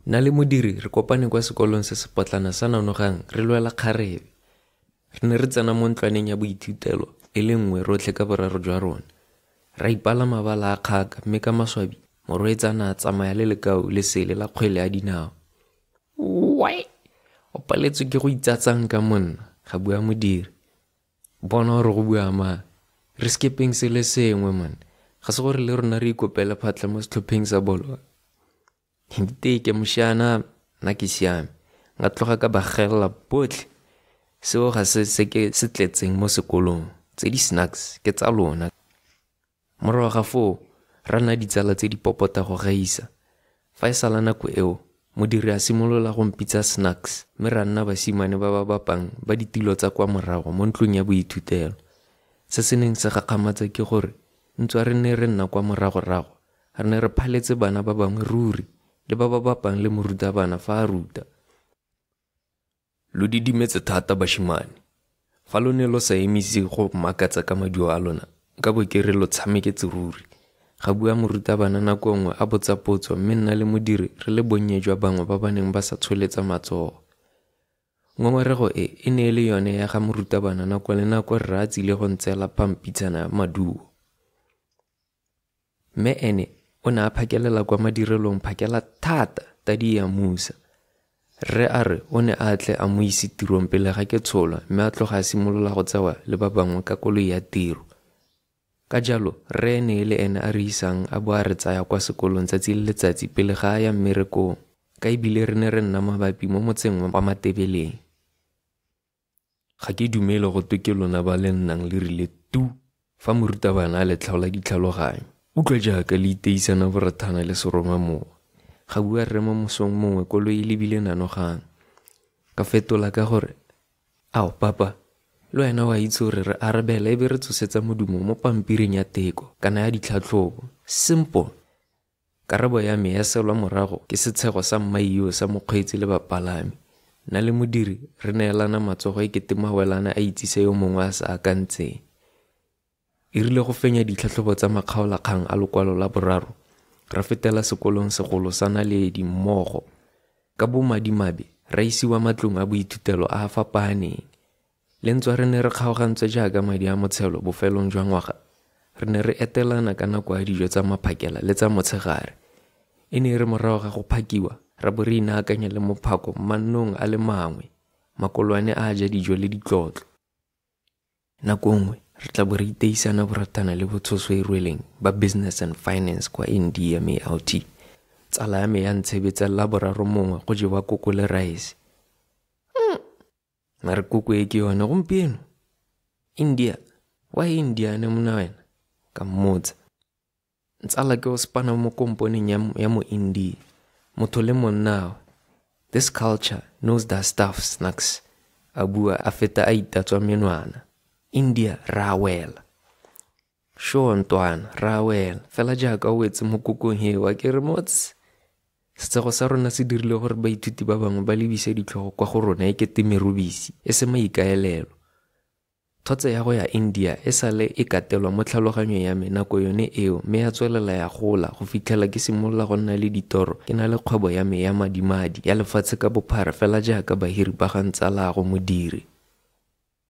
Nna le Modiri re kopane kwa sekolong se sepotlana sa Nanogang re lwela kgarebe. Re ne re tsena mo ntlwaneng ya boithutelo e le nngwe rotlhe ka boraro jwa rona. Ra ipala mabala a kgaka mme ka maswabi morweetsana a tsamaya le lekau le sele la kgwele ya dinao. Wai! O paletswe ke go itsatsanka monna, ga bua Modiri. Bona gore go bua mang. Re sekepeng se le sengwe man. Ga se gore le rona re ikopele phatlha mo setlhopheng sa bolo. Nteke mošana, nna ke siame. Nka tloga ka ba gelela botlhe. Seo ga se se ke se tletseng mo sekolong. Tse di snacks ke tsa lona. Morago ga foo, ra nna ditsala tse di popota go gaisa. Fa e sala nako eo, modiri a simolola go mpitsa snacks mme ra nna basimane ba ba bapang ba ditilo tsa kwa morago mo ntlong ya boithutelo. Se se neng se gakgamatsa ke gore ntswa re ne re nna kwa moragorago, re ne re phaletse bana ba bangwe ruri le ba ba bapang le morutabana fa a ruta. Lo didimetse thata bashimane. Fa lo ne lo sa emise go mmakatsa ka maduo a lona, nka bo ke re lo tshameketse ruri. Ga bua morutabana nako nngwe a botsa potso mme nna le Modiri re le bonnye jwa bangwe ba ba neng ba sa tsholetsa matsogo. Ngongorego e e ne e le yone ya ga morutabana nako le nako rra a tsile go ntseela pampitshana ya maduo. Mme ene o ne a phakelela kwa madirelong phakela thata tadi e amusa. Rre a re o ne a tle a mo ise tirong pele ga ke tsholwa mme a tloga a simolola go tsewa le ba bangwe ka koloi ya tiro. Ka jalo rre e ne e le ene a re isang a bo a re tsaya kwa sekolong tsatsi le letsatsi pele ga a ya mmerekong ka e bile re ne re nna mabapi mo motseng wa Matebeleng. Ga ke dumele go twe ke lona ba le nnang le rile tu fa morutabana a le tlhaola ditlhaloganyo. Utlwa jaaka le iteisana borathana le seromamowa. Ga bua rre mo mosong mongwe koloi e lebile Nanogang. Ka fetola ka gore, Ao, papa, le wena o a itse gore re arabela e be re tsosetsa modumo mo pampiring ya teko kana ya ditlhatlhobo. Simple! Karabo ya me ya selwa morago ke setshego sa mmaiyoo sa mokgweetsi le bapalami. Nna le Modiri re neelana matsogo e kete mawelana a itse se yo mongwe a se akantseng. E rile go fenya ditlhatlhobo tsa makgaolakgang a lokwalo la boraro, ra fetela sekolong segolo sa Naledi mmogo. Ka bomadimabe, ra isiwa matlong a boithutelo a a fapaaneng. Le ntswa re ne re kgaogantswe jaaka madi a motshelo bofelong jwa ngwaga, re ne re etelana ka nako ya dijo tsa maphakela le tsa motshegare. E ne e re morago ga go phakiwa, ra bo re inaakanya le mophako mannong a le mangwe, makolwane a ja dijo le ditlotlo. Nako nngwe re tla bo re iteisana boratana le botshosoerweleng ba Business and Finance kwa India me outie. Tsala ya me ya ntshebetsa Laboraro mongwe go jewa koko le raese. Mare koko e ke yone gompieno? India? Why India ne monna wena? Ka mmotsa. Ntsala ke o spana mo komponeng ya, ya mo India. Motho le monnawe. This culture knows their stuff, snacks. A bua a feta a itatswa menwana. India ra wela. Sure ntwana, ra wela. Fela jaaka o wetse mo kokong eo, a ke re mots. Setshego sa rona se dirile gore baithuti ba bangwe ba lebise ditlhogo kwa go rona e kete merubisi, e se maikaelelo. Thotse ya go ya India e sale e katelwa mo tlhaloganyong ya me nako yone eo mme ya tswelela ya gola go fitlhela ke simolola go nna le ditoro ke na le kgwebo ya me ya madimadi ya lefatshe ka bophara fela jaaka bahiri ba ga ntsalaago Modiri.